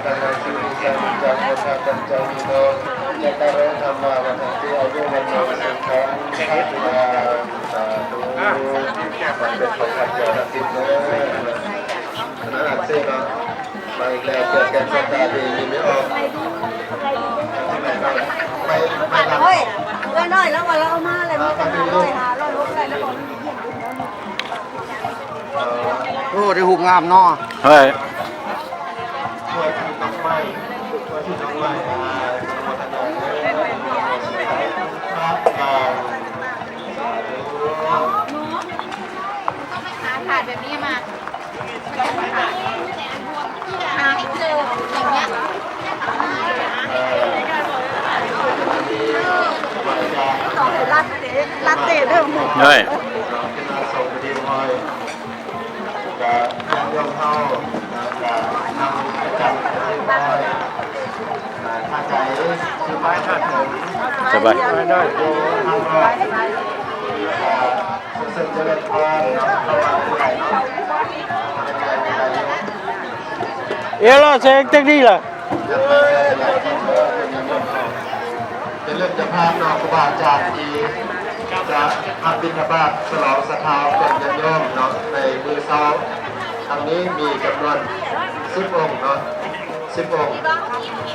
ທາງໃນຊີວິດແຫ່ງຈັກຄົນຮັກກັນໃຈດີເນາະ ຈະຕະເລີນທຳມາວັນທັງທີ່ອາຍຸວັນໂນສຸຂັງ ສາທຸ ສາທຸ ຂໍເປັນຂອງຂ້າພະເຈົ້າທັງສິ້ນເດີ ຂະໜາດເຊເນາະ ມາອີກແລ້ວ ເກີດແກ່ນຊະຕາດີ ມີໄມ້ອອກ ໄປ ໄປນຳ ເຮີ້ຍ ເອື້ອຍນ້ອຍລາວວ່າລາວເອົາມາແລ້ວ ມີແຕ່ຫ້າຮ້ອຍ ຫ້າຮ້ອຍ ຫົກຮ້ອຍ ແລ້ວກໍມີ ໂອ້ ໄດ້ຮູບງາມເນາະ ເຮີ້ຍ ເຮີ້ຍ ກະຍາດໂຍມເຮົານະ ກະນຳປະຈຳປະເທດນ້ອຍ ນະ ຖ້າໃຈສະບາຍ ສະບາຍ ໂຍມເຮົານະ ກະສຸກເສີນຈະເລີນພອນເນາະ ເຂົ້າມາຜູ້ໃດເນາະ ເອີ ລໍແສງຈັກນີ້ລະ. ຈະເລີ່ມຈະພາບເນາະ ຄູບາອາຈານທີ່ຈະຮັບບິນທະບາດສະຫຼອງສັດທາຂອງຍາດໂຍມເນາະ ໃນມື້ເຊົ້າຄັ້ງນີ້ມີຈຳນວນສິບອົງເນາະ ສິບອົງ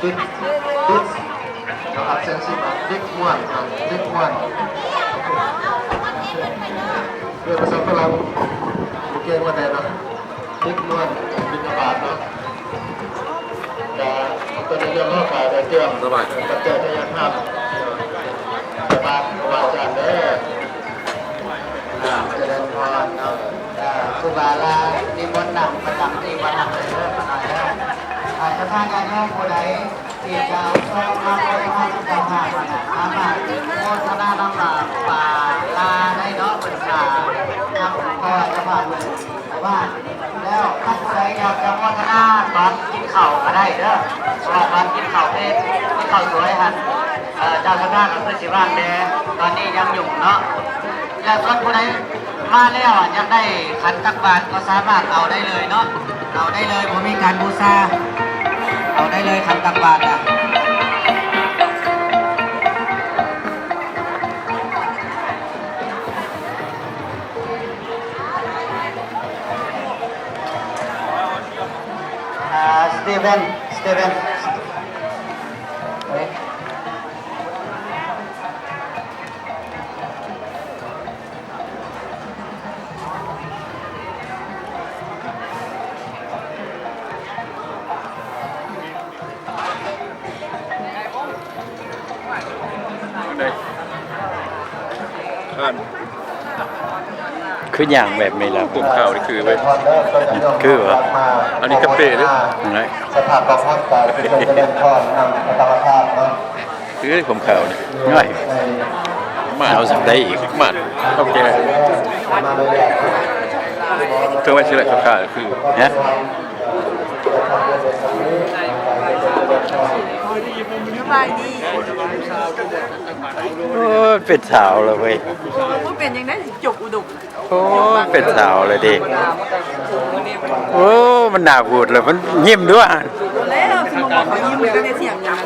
ຕິດ ຕິດ ເນາະ ອັບແສງສິບ ຕິດມ່ວນເນາະ ຕິດມ່ວນ ເປັນພາສາຝຣັ່ງ ບໍ່ເກັ່ງປານໃດເນາະ. ຕິດມ່ວນບິນທະບາດເນາະ ກະເປັນເລື່ອງເຮົາກະໄດ້ຕຽມ ສະບາຍ ປັດໄຈທະຍາທານ ສະບາຍ ຄູບາອາຈານເດີ ອ່າ ຈະເລີນພອນເນາະ ອ່າ ຄູບາລານິມົນນັ່ງປະຈຳທີ່ວັດນຳເດີ ຂະໜາດເດີ ອ່າ ສະທານຍາດໂຍມຜູ້ໃດ ທີ່ຈະເອົາຊອງມາໂອຍພອນເຈົ້າພາບນັ້ນນະ ສາມາດໂມທະນານຳ ອ່າ ຄູບາລາໄດ້ເນາະ ເພິ່ນກະນຳ ເພາະວ່າເຈົ້າພາບເພິ່ນວ່າງ ແລ້ວຄັນຜູ້ໃດຢາກຈະໂມທະນາຕອນກິນເຂົ້າກະໄດ້ເດີ ເພາະວ່າຕອນກິນເຂົ້າເພ ກິນເຂົ້າສວຍຫັ້ນ ເອີ ເຈົ້າສະຖານກະຄືຊິວ່າງແດ່ ຕອນນີ້ຍັງຫຍຸ້ງເນາະ ແລະສ່ວນຜູ້ໃດມາແລ້ວ ອາ ຢາກໄດ້ຂັນຕັກບາດກໍສາມາດເອົາໄດ້ເລີຍເນາະ ເອົາໄດ້ເລີຍ ບໍ່ມີການບູຊາ ເອົາໄດ້ເລີຍ ຂັນຕັກບາດນະ ອ່າ ສະຕີເວັນ ສະຕີເວັນ. ອັນ ຄືຍ່າງແບບນີ້ລະ ຜົມຂາວນີ້ຄືເວີຍ ຄືຫວາ ອັນນີ້ກະເປ້ເດີ້ ສະພາບຄວາມຮ້ອນກາຍຄືເຈົ້າຈະເລີນພອນນຳອັດຕະມາພາບເນາະ ຄືຜົມຂາວນີ້ ນ້ອຍ ມາເອົາສ່ຳໃດອີກ ມາເອົາແກ່ ເຖິງວ່າຊິລະຂາວໆ ຄື ຮະ ສະບາຍດີ ໂອ້ຍ ເປັນສາວແລ້ວເວີຍ ບໍ່ເປັນຫຍັງໃດ ຈົບອຸດົມ. ໂອ້ ເປັນສາວແລ້ວເດ້ ໂອ້ ມັນໜ້າບູດແລ້ວ ມັນຍິ້ມດ້ວຍ ແລ້ວສະໝໍເຂົາຍິ້ມແຕ່ສຽງຫຍັງ